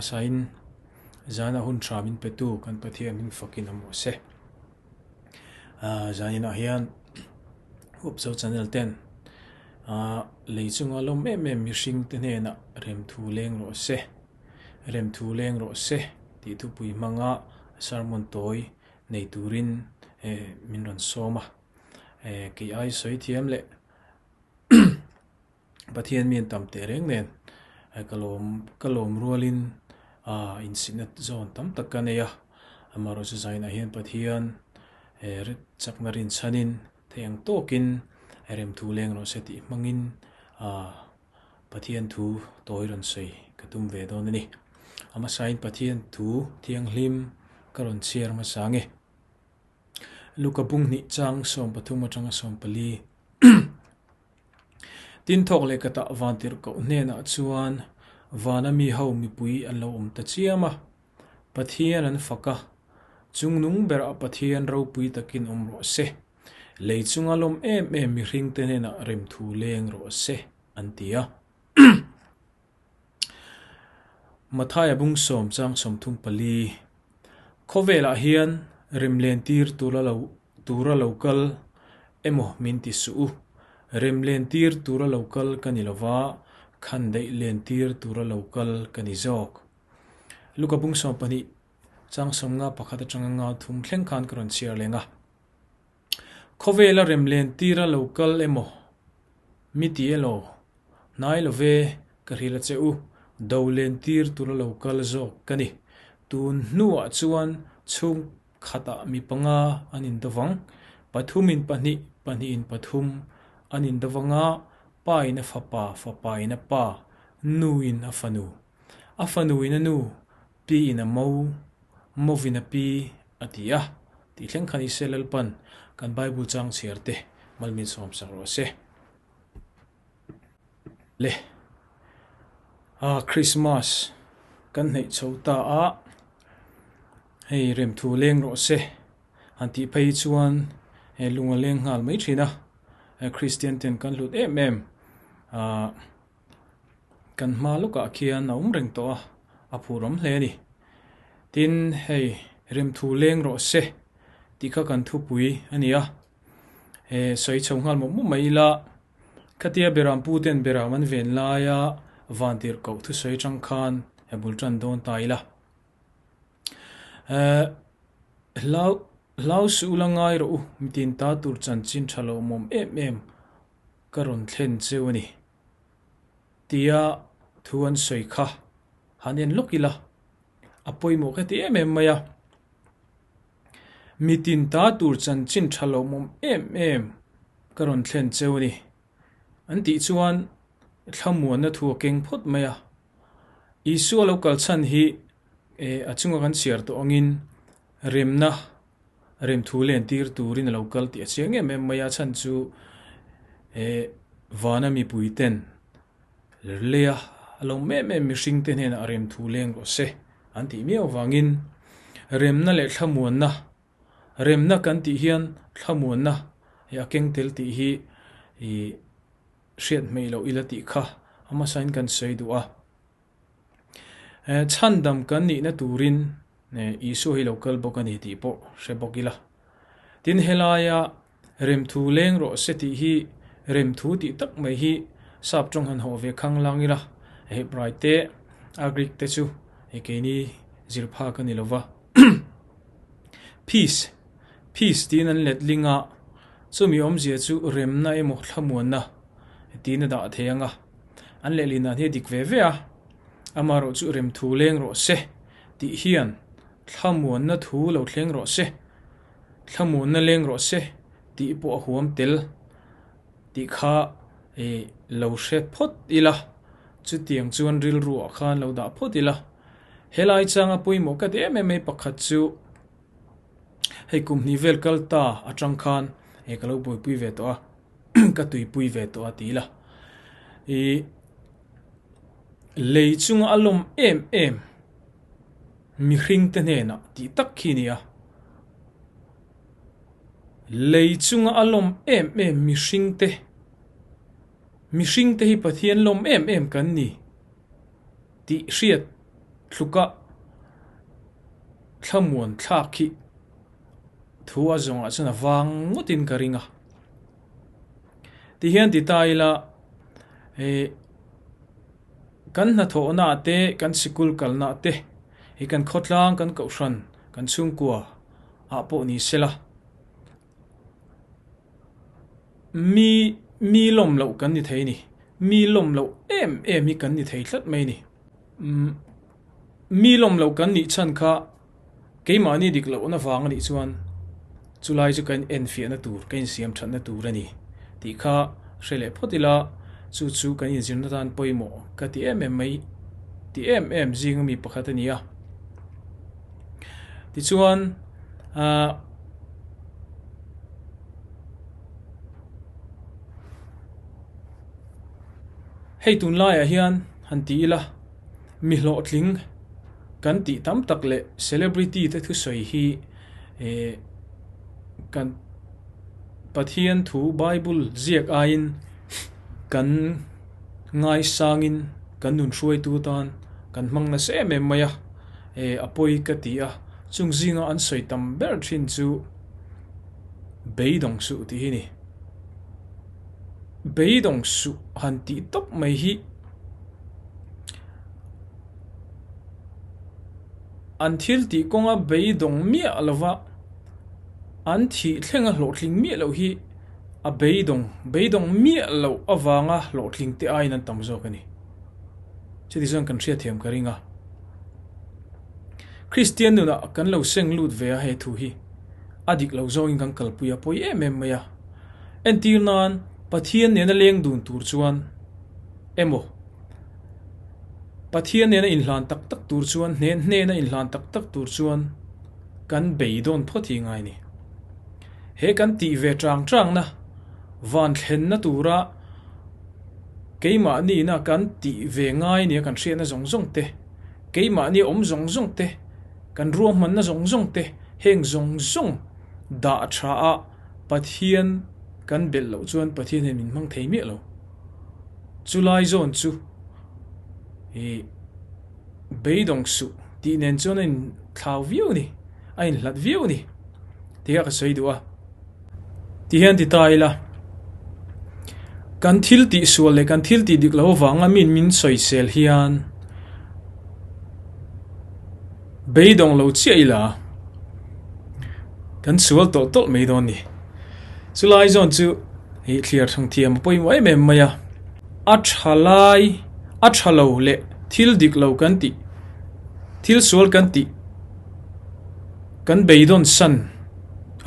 hmasain zana hun tha min petu kan Pathian hming fakin awm rawh se. Zaninah hian Huapzo channel ten lei chunga lawm em em mihring te hnenah remthu leng rawh se, remthu leng rawh se tih thupui hmanga sermon tawi nei turin min rawn sawm a. Kei ai sawi thiam leh Pathian mi an tam teh reng nen ka lawm ka lawm rualin ah insitna zawn tam tak ka nei a, amaherawhchu zainah hian Pathian chakna rinchhanin theih ang tawkin remthu leng rawh se tih hmangin ah Pathian thu tawi rawn sawi ka tum ve dawn a ni. A hmasain Pathian thu thianghlim ka rawn chhiar hmasa nge. Luka bung hnih chang 13 atanga 14. Tin thawk leh ka tah vantirh koh hnenah chuan vana mi ho mipui an lo awm ta chiam a, Pathian an fak a, chungnung berah Pathian ropui takin awm rawh se, lei chunga lawm em em mihringte hnenah remthu leng rawh se, an ti a. Mathaia bung sawm chang 34 Khawvelah hian remlen tir tura lo tura lo kal emaw min ti suh u. Remlen tir tura lo kal ka ni lova, khan daih len tir tura lo kal ka ni zawk. Luka bung 12 chang 51 atanga nga thum thleng khan ka rawn chhiar leng a. Khawvela remlen tira lo kal emaw mi ti elaw? Hnai lo ve, ka hrilh a che u, do len tir tura lo kal zawk ka ni. Tun hnuah chuan chhung khatah mi panga an indovang, pathumin pahnih, pahnihin pathum an indovang a, pa in a fapa, fapa in a pa, nu in a fanu, a fanu in a nu, pi in a mo, movin a pi, a ti a. Tih thleng khan Israel Lalpan kan Bible chang chhiar te malmin sawm sak rawh se. Le a Christmas kan hneih chho ta a, hei remthu leng rawh se han tih phei chuan he lung a leng nghal mai thin a, Christian ten kan hlut em em ah kan hma lawkah khian a awm reng tawh a, a phur awm hle a ni. Tin hei remthu leng rawh se tih kha kan thupui a ni a. He sawi chho nghal mawp mawp mai ila, khatia Beram pu ten Beram an ven laia vantirh koh thusawi atang khan he bul tan dawn ta ila. Hlau hlau suh ula ngai rawh u, mitin ta tur chanchin tha lo mawm em em ka rawn thlen cheu a ni. Tia thu an sawi kha han en lawk ila, a pawimawh ka ti em em mai a. Mitin ta tur chanchin tha lo mawm em em ka rawn thlen cheu a ni. An tih chuan thlamuanna thu a keng phawt mai a. Isua lo kal chhan hi a chunga kan chhiar tawh angin remna remthu lentir turin a lo kal tih a chiang em em mai a. A chhan chu vana mipuiten Leia a lo mem em mihringte hnenah remthu leng rawh se an tih miau avangin remna leh thlamuanna, remna kan tih hian thlamuanna hi a keng tel tih hi ih hriat hmeih loh ila tih kha a hmasain kan sawi duh a. Chhandam kan nihna turin Isua hi lo kal bawk a ni tih pawh hre bawk ila. Tin helaia Remthu leng rawh se tih hi remthu tih tak mai hi sap tawng han hawh ve khang lang ila, Hebrai te a Greek te chu hei keini zir phak a ni lo va. Peace, peace tiin an let ling a, chumi awmzia chu remna emaw thlamuanna tiin a dah thei ang a, an lehlin dan hi a dik ve ve a, amaherawh chu remthu leng rawh se tih hian thlamuanna thu lo thleng rawh se. Thlamuanna leng rawh se tih pawh a huam tel tih kha ih lo hre phawt ila, chutiang chuan rilruah khan lo dah phawt ila. Helai changa pawimawh ka ti em em mai pakhat chu hei kum hnih vel kal ta atang khan ih ka lo buaipui ve tawh a, ka tuipui ve tawh a ti ila. Ih lei chunga a lawm em em. Mihringte hnenah tih tak khi nia. Lei chunga a lawm em em mihringte, mihringte hi Pathian lawm em em kan ni tih hriat Tluka thlamuan thlak hi thu a zawngah chuan a vang ngawtin ka ring a. Tihian ti ta ila eh kan hnathawhna ah te, kan sikul kalna ah te, ih kan khawtlang, kan kohhran, kan chhungkua ah pawh ni sela. Mi mi lawm loh kan ni thei a ni. Mi lawm loh em em hi kan ni thei tlat mai a ni. Mi lawm loh kan nih chhan kha keimahni dik lohna vang a nih chuan chulai chu kan enfiahna tur, ka insiam thatna tur a ni tih kha hre leh phawt ila chu chu kan inzirna tan pawimawh ka ti em em mai ti em em zinga mi pakhat a ni a. Tichuan ahh. Hei tunlaiah hian han ti ila mi hlawhtling kan tih tam tak leh celebrity te thusawi hi eh kan Pathian thu Bible ziak aiin kan ngaisangin kan nun hruaitu tan kan hmang nasa em em mai a eh a pawi ka ti a chung zinga an sawi tam ber thin chu. Beidawng suh tih hi ni. Beidawng suh han tih tawp mai hi an thil tih kawnga beidawng miah lova an thih thlenga hlawhtling miah loh hi a beidawng beidawng miah loh avanga hlawhtling te aiin an tam zawk a ni. Chuti chuan kan hriatthiam ka ring a. Kristian nunah kan lo seng lut ve a he thu hi. A dik lo zawngin kan kalpui a pawi em em mai a. Entir nan Pathian nena leng dun tur chuan emaw Pathian nena inhlan tak tak tur chuan hnen hnena inhlan tak tak tur chuan kan beidawn phawt hi ngai ni. He kan tih ve chang changna van thlenna tura keimahniina kan tih ve ngai nia kan hriatna zawng zawng te, keimahni awm zawng zawng te, kan ruahmanna zawng zawng te, heng zawng zawng dah tha a Pathian kan belh loh chuan Pathian hian min hmang thei miah lo. Chulai zawn chu ih beidawng suh tih nen chuan a inthlau viau a ni, a inhlat viau a ni tih kha ka sawi duh a. Ti hian ti ta ila, kan thil tih sual leh kan thil tih dik loh avanga min min sawisel hian beidawng lo chiah ila kan sual tawlh tawlh mai dawn ni. Chulai zawn chu ih thliar thang thiam a pawimawh em em mai a, a tha lai a tha lo leh thil dik lo kan tih thil sual kan tih kan beidawn san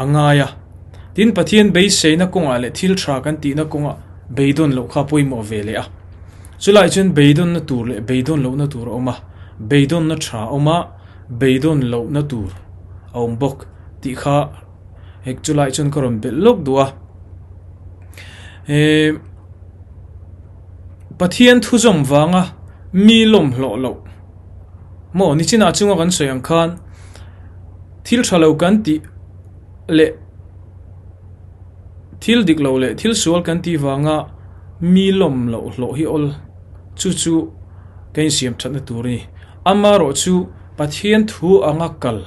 a ngai a. Tin, Pathian beiseina kawngah leh thil tha kan tihna kawngah beidawn loh kha pawimawh ve leh a. Chulaiah chuan beidawnna tur leh beidawn lohna tur a awm a, beidawnna tha a awm a, beidawn lohna tur a awm bawk tih kha hek chulaiah chuan ka rawn belh lawk duh a. Eee Pathian thuzawm vanga mi lawm hlawh loh maw nichinah chunga kan sawi ang khan thil tha lo kan tih leh thil dik lo leh thil sual kan tih vanga mi lawm loh hlawh hi awl chu chu ka insiam thatna tur a ni. Amaherawh chu Pathian thu anga kal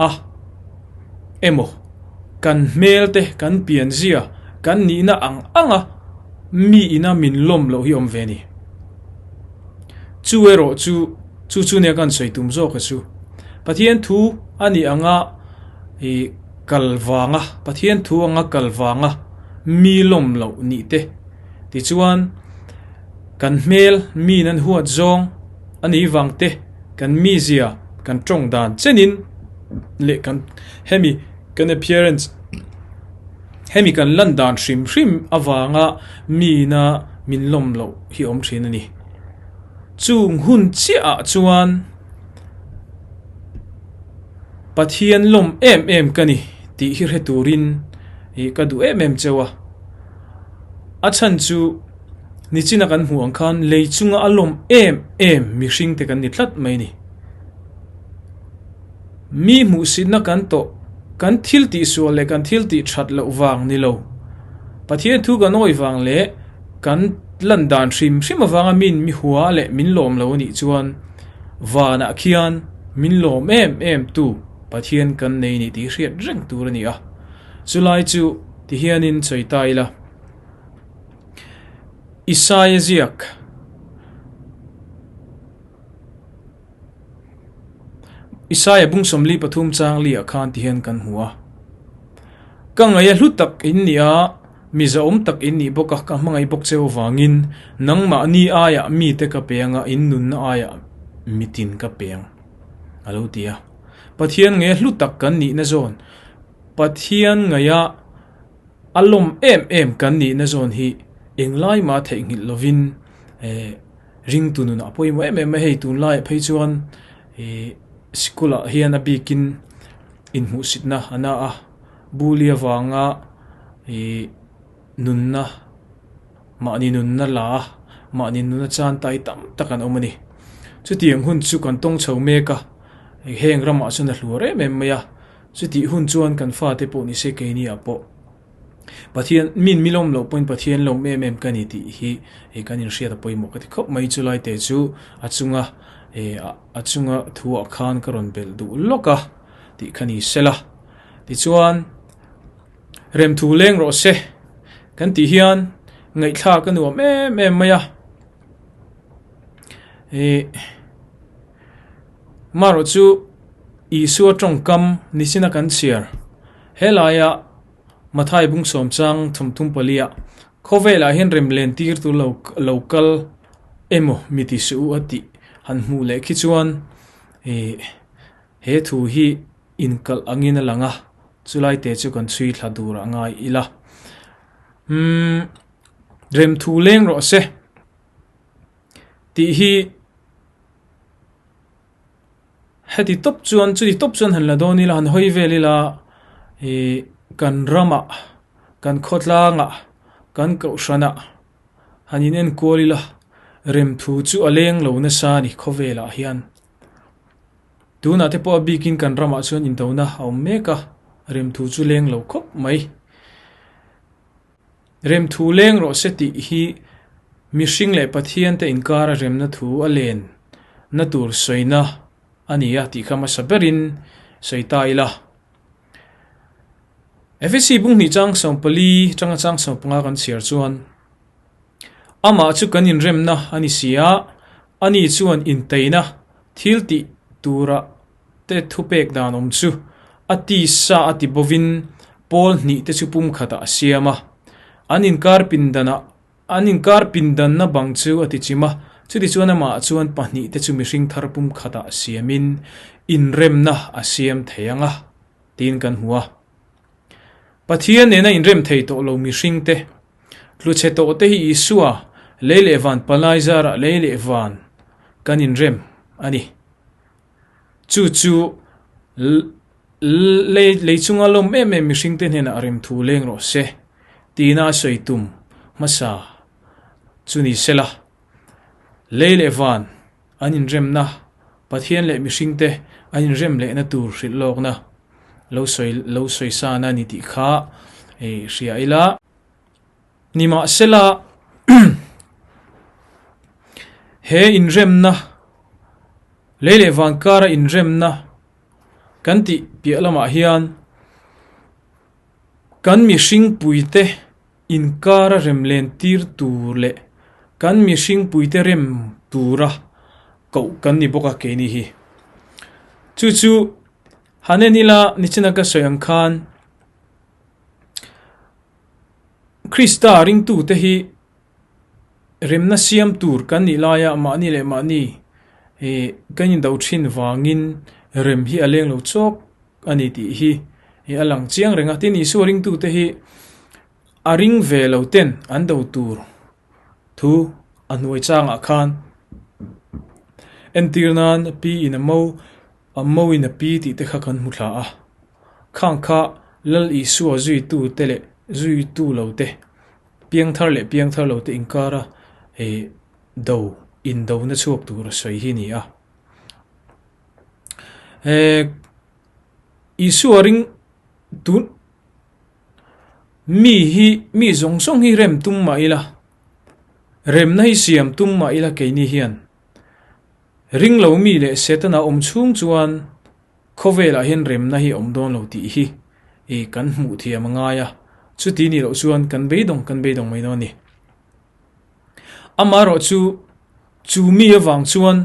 a emaw kan hmel te kan pianzia kan nihna ang anga mi ina min lawm loh hi awm ve a ni. Chu erawh chu chu chu nia kan sawi tum zawk a chu Pathian thu a nih anga ih kal vanga Pathian thu anga kal vanga mi lawm loh nih te tichuan kan hmel mi nan huat zawng a nih vang te kan mizia kan tawng dan chenin leh kan hemi kan appearance hemi kan lan dan hrim hrim avanga mina min lawm loh hi awm thin a ni. Chung hun chiah ah chuan Pathian lawm em em ka ni tih hi hre turin ih ka duh em em cheu a. A chhan chu nichina kan hmuh ang khan lei chunga a lawm em em mihring te kan ni tlat mai a ni. Mi hmuhsitna kan tawh, kan thil tih sual leh kan thil tih that loh vang ni lo. Pathian thu kan awih vang leh kan lan dan hrim hrim avanga min mi hua leh min lawm lo a nih chuan. Vanah khian min lawm em em tu Pathian kan nei ni tih hriat reng tur a ni a. Chulai chu tihianin sawi ta ila. Isaia ziak. Isaia bung 43 chang li ah khan tihian kan hmu a. Ka ngaih a hlu tak in ni a, mi zahawm tak in nih bawk a, ka hmangaih bawk cheu avangin nangmahni aiah mite ka pe anga in nunna aiah mitin ka pe ang, a lo ti a. Pathian ngaih a hlu tak kan nihna zawn, Pathian ngaih a a lawm em em kan nihna zawn hi englai mah theihnghilh lovin ringtu nunah pawimawh em em a, hei tunlaiah phei chuan sikulah hian a bikin inhmuhsitna a na a, buli avanga ih nunna mahni nunna la a, mahni nunna chan tai tam tak an awm a ni. Chutiang hun chu kan tawng chho mek a, heng ramah chuan a hluar em em mai a, chutih hun chuan kan fate pawh ni se keini ah pawh Pathian min mi lawm loh pawhin Pathian lawm em em ka ni tih hi ih kan inhriat a pawimawh ka ti khawp mai. Chulai te chu a chunga ih a chunga thuah khan ka rawn belh duh lawk a tih kha ni sela. Tichuan remthu leng rawh se kan tih hian ngaihthlak a nuam em em mai a. Ih marawh chu Isua tawngkam nisina kan chhiar helaia Mathai bung sawm chang thawmthum paliah khawvelah hian rem len tir tur lo lo kal emaw mi ti suh u a tih han hmuh leh khi chuan ih he thu hi inkalh angin a lang a, chulai te chu kan chhui thla dur a ngai ila. Umm rem thu leng rawh se tih hi Heti tawp chuan chuti tawp chuan han la dawn ila han hawi vel ila ih kan ramah kan khawtlangah kan kohhranah han in enkual ila remthu chu a leng lo nasa a ni khawvelah hian. Tunah te pawh a bikin kan ramah chuan indona a awm mek a remthu chu leng lo khawp mai. Remthu leng rawh se tih hi mihring leh Pathian te inkara remna thu a len na tur sawina a ni a tih kha hmasa berin sawi ta ila. Efesi bunghnih chang 14 tanga chang 15 kan chhiar chuan Amah chu kan inremna a ni si a, ani chuan inteina thil tih tura te thupek dan awm chu a tisa a ti bovin pawl hnih te chu pum khatah a siam a. An inkar pindanah an inkar pindanna bang chu a ti chim a, chutichuan amah chuan pahnih te chu mihring thar pum khatah siamin inremna a siam thei ang a, tiin kan hmu a. Pathian nena inrem thei tawh lo mihring te, tluchhe tawh te hi Isua lei leh van palai zarah lei leh van kan inrem a ni. Chu chu lei lei chunga lawm em em mihringte hnenah remthu leng rawh se tina a sawi tum hmasa chu ni sela. Lei leh van an inremna, Pathian leh mihringte an inrem lehna tur hrilh lawkna lo sawi lo sawi sana a ni tih kha hria ila. Nimahsela, he inremna, lei leh van kara inremna kan tih piah lamah hian kan mihring puite inkara rem len tir tur leh kan mihring puite rem tura koh kan ni bawk a keini hi. Chu chu han en ila nichina ka sawi ang khan Krista ringtute hi remna siam tur kan nih laia mahni leh mahni ih kan indo thin vangin rem hi a leng lo chawk a ni tih hi ih a lang chiang reng a. Tin, Isua ringtute hi a ring ve lo ten an do tur thu a hnuai changah khan entir nan pi in a mo A mawin a pi tih te kha kan hmu thla a, khang kha Lal Isua zuitu te leh zuitu lo te, piangthar leh piangthar lo te inkara eh do indona chhuak tur a sawi hi a ni a. Eh Isua ring tun mi hi mi zawng zawng hi rem tum mah ila, remna hi siam tum mah ila keini hian. Ringlo mi leh Setana awm chhung chuan khawvelah hian remna hi a awm dawn lo tih hi i kan hmuh thiam a ngai a, chuti nih loh chuan kan beidawng kan beidawng mai dawn a ni. Amaherawh chu chu mi avang chuan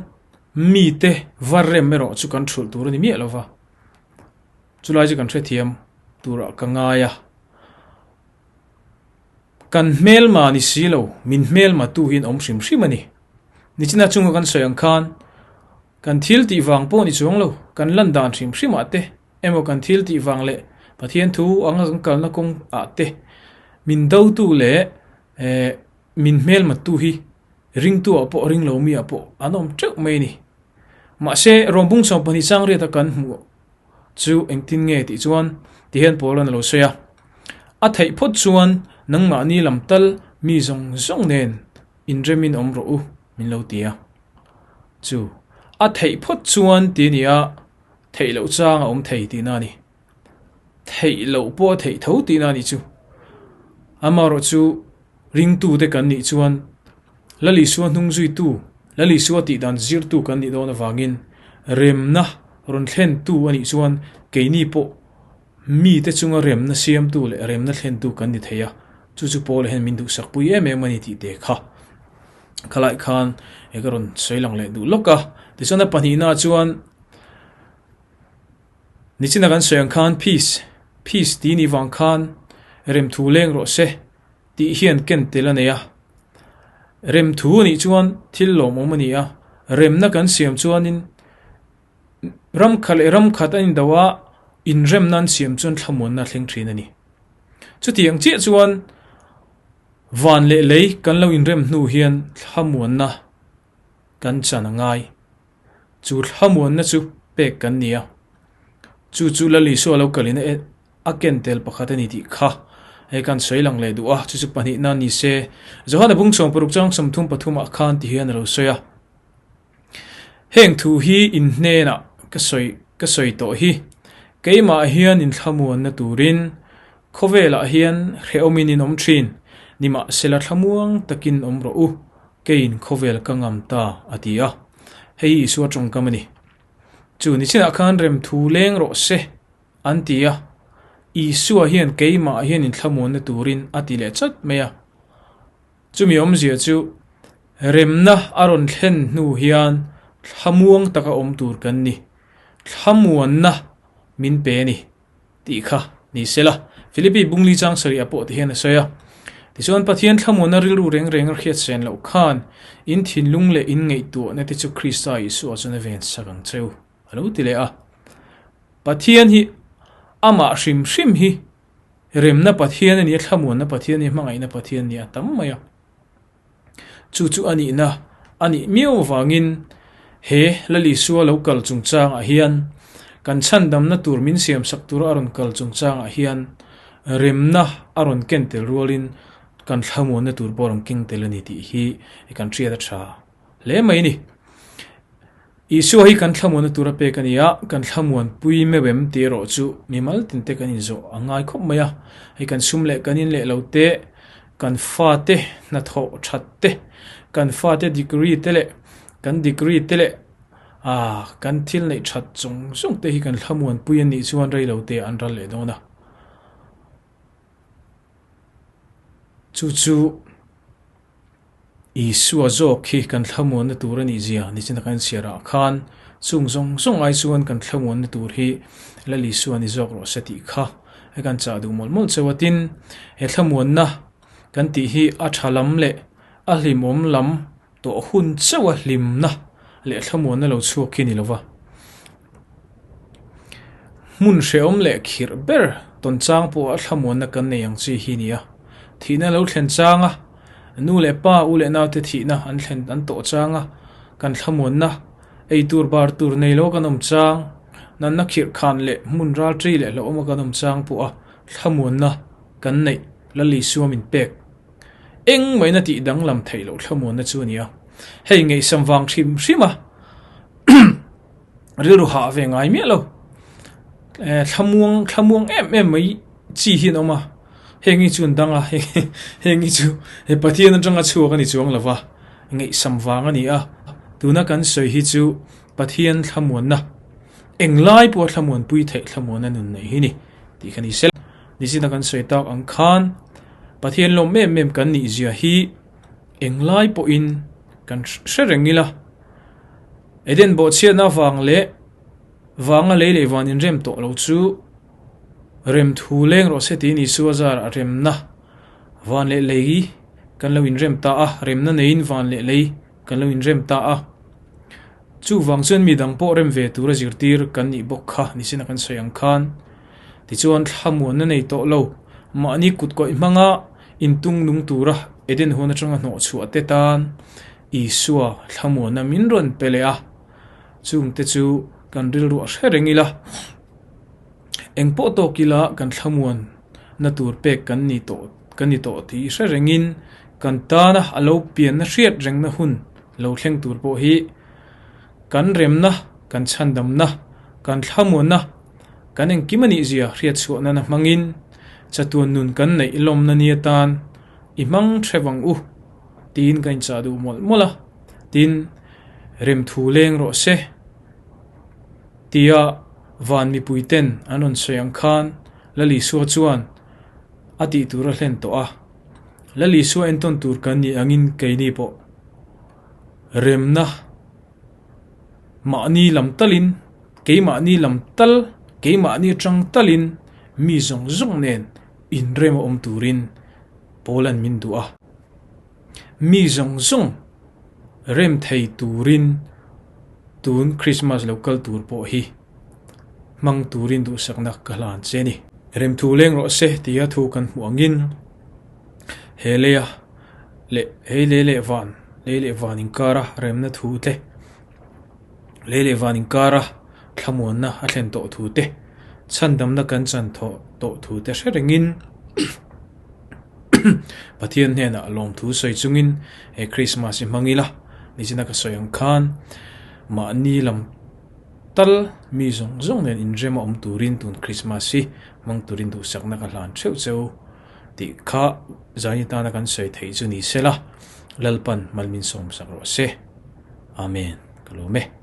mite var rem erawh chu kan thulh tur a ni miah lo va, chulai chu kan hrethiam turah ka ngai a. Kan hmelma ni si lo, min hmelma tu hian awm hrim hrim a ni. Nichina chunga kan sawi ang khan, kan thil tih vang pawh ni chuang lo, kan lan dan hrim hrim ah te, emaw kan thil tih vang leh Pathian thu anga kan kalna kawng ah te, min dotu leh eh min hmelma tu hi ringtu ah pawh ringlo mi ah pawh an awm teuh mai a ni. Mahse, Rawmbung 12 changriata kan hmuh Chu engtin nge tih chuan tihian Paula'n a lo sawi a, A theih phawt chuan nangmahni lam tal mi zawng zawng nen inremin awm rawh u, min lo ti a. Chu a theih phawt chuan ti a ni a, theih loh chang a awm thei tihna a ni. Theih loh pawh a theih tho tihna a nih chu. Amaherawh chu ringtute kan nih chuan Lal Isua hnung zuitu, Lal Isua tih dan zirtu kan nih dawn avangin remna rawn thlentu a nih chuan keini pawh mite chunga remna siamtu leh remna thlentu kan ni thei a, chu chu Paula hian min duhsakpui em em a ni tih te kha khalai khan ka rawn sawi lang leh duh lawk a. Tichuan a pahnihnaah chuan nichina kan sawi ang khan peace, peace tih nih vang khan remthu leng rawh se. Tih hian ken tel a nei a. Rem thu a nih chuan thil lawmawm a ni a, remna kan siam chuanin ram khat leh ram khat an indo a, inremna an siam chuan thlamuanna a thleng thin a ni. Chutiang chiah chuan van leh lei kan lo inrem hnu hian thlamuanna kan chan a ngai. Chu thlamuanna chu pek kan ni a, chu chu Lal Isua lo kalin a A ken tel pakhat a ni tih kha hei kan sawi lang leh duh a, chu chu pahnihna ni se. Johana bung chhawng paruk chang 33 ah khan ti hian a lo sawi a, Heng thu hi in hnenah ka sawi ka sawi tawh hi, keimah hian in thlamuanna turin khawvelah hian hrehawmin in awm thin, nimahsela thlamuang takin awm rawh u, keiin khawvel ka ngam ta a ti a. Hei hi Isua tawngkam a ni. Chu nichinah khan remthu leng rawh se. An ti a, Isua hian keimah hian inthlamuanna turin a ti leh chat mai a. Chumi awmzia chu remna a rawn thlen hnu hian thlamuang taka awm tur kan ni, thlamuanna min pe a ni tih kha ni se la. Philippi Bungli chang sarih ah pawh ti hian a sawi a. Tichuan Pathian thlamuanna rilru reng reng a hriat sen loh khan in thinlung leh in ngaihtuahna te chu Krista Isua chuan a ven sak ang cheu. A lo ti leh a. Pathian hi amah hrim hrim hi remna Pathian a ni a, thlamuanna Pathian a ni a, hmangaihna Pathian a ni a tam mai a. Chu chu a nihna a nih miau avangin he Lal Isua lo kal chungchangah hian kan chhandamna tur min siamsak tura a rawn kal chungchangah hian remna a rawn ken tel rualin kan thlamuanna tur pawh a rawn keng tel a ni tih hi kan hriat a tha hle mai a ni. Isua hi kan thlamuanna tura pek a ni a, kan thlamuanpui meuh em tih erawh chu mimal tinte kan inzawh a ngai khawp mai a. Hei kan sum leh kan in leh lo te, kan fate hnathawh that te, kan fate degree te leh kan degree te leh ah kan thil neih that zawng zawng te hi kan thlamuanpui a nih chuan rei lo te an ral leh dawn a. Chu chu. Isua zawk hi kan thlamuanna tur a nih zia nichina kan chhiar ah khan chung zawng zawng ai chuan kan thlamuanna tur hi Lal Isua ni zawk rawh se tih kha he kan chah duh mawlh mawlh cheu a. Tin, he thlamuanna kan tih hi a tha lam leh a hlimawm lam tawh hun chauh a hlimna leh thlamuanna lo chhuak hi ni lo va. Hmun hrehawm leh khirh ber tawn chang pawh a thlamuanna kan nei ang chi hi ni a. Thihna lo thlen chang a, nu leh pa, u leh naute thihna an thlen an tawh chang a, kan thlamuanna ei tur bar tur nei lo kan awm chang, nanna khirh khan leh hmun ral ṭi leh hlauhawm a kan awm chang pawh a thlamuanna kan neih Lal Isua min pek engmahina tih danglam theih loh thlamuanna chu a ni a. Hei ngaihsam vang hrim hrim a. Rilru hah ve ngai miah lo. Thlamuang thlamuang em em mai chi hi an awm a, heng hi chu an dang a, heng hi chu he Pathian atanga chhuak a ni chuang lo va, ngaihsam vang a ni a. Tuna kan sawi hi chu Pathian thlamuanna, englai pawha thlamuanpui theih thlamuanna nun neih hi ni tih kha ni se. Nizina kan sawi tak ang khan Pathian lawm em em kan nih zia hi englai pawhin kan hre reng ila. Eden bawhchhiatna avang leh vanga lei leh van inrem tawh lo chu rem thu leng rawh se tiin Isua zarah remna van leh lei kan lo inrem ta a, remna neiin van leh lei kan lo inrem ta a. Chuvang chuan mi dang pawh rem ve tura zirtir kan nih bawk kha nisina kan sawi ang khan. Tichuan thlamuanna nei tawh lo, mahni kut kawih hmanga intung nung tura Eden huan atanga hnawh chhuah te tan Isua thlamuanna min rawn pe leh a. Chungte chu kan rilru a hre reng ila, eng pawh tawk ila kan thlamuanna tur pek kan ni tawh kan ni tawh tih hre rengin kan tana a lo pianna hriat rengna hun lo thleng tur pawh hi kan remna, kan chhandamna, kan thlamuanna, kan engkim a nih zia hriat chhuah nana hmangin chatuan nun kan neih lawmna ni atan i hmang theuh ang u tiin ka inchah duh mawlh mawlh a, tin remthu leng rawh se tia van mipui ten an rawn sawi ang khan Lal Isua chuan a tih tur a hlen tawh a, Lal Isua entawn tur kan nih angin keini pawh remna mahni lam talin keimahni lam tal keimahni atang talin mi zawng zawng nen inrem a awm turin Paul-a'n min duh a. Mi zawng zawng rem thei turin tun Krismas lo kal tur pawh hi hmang turin duhsakna ka hlan che a ni. Remthu leng rawh se tia thu kan hmuh angin he leia leh hei lei leh van lei leh van inkara remna thu te lei leh van inkara thlamuanna a thlen tawh thu te chhandamna kan chan thawh tawh thu te hre rengin Pathian hnenah lawmthu sawi chungin he Krismas hi hmang ila nichina ka sawi ang khan mahni lam tal mi zawng zawng nen inrem a awm turin tun Krismas hi hmang turin duhsakna ka hlan theuh cheu tih kha zaini tana kan sawi theih chu ni sela Lalpan mal min sawmsak rawh se. Amen. Ka lawm e.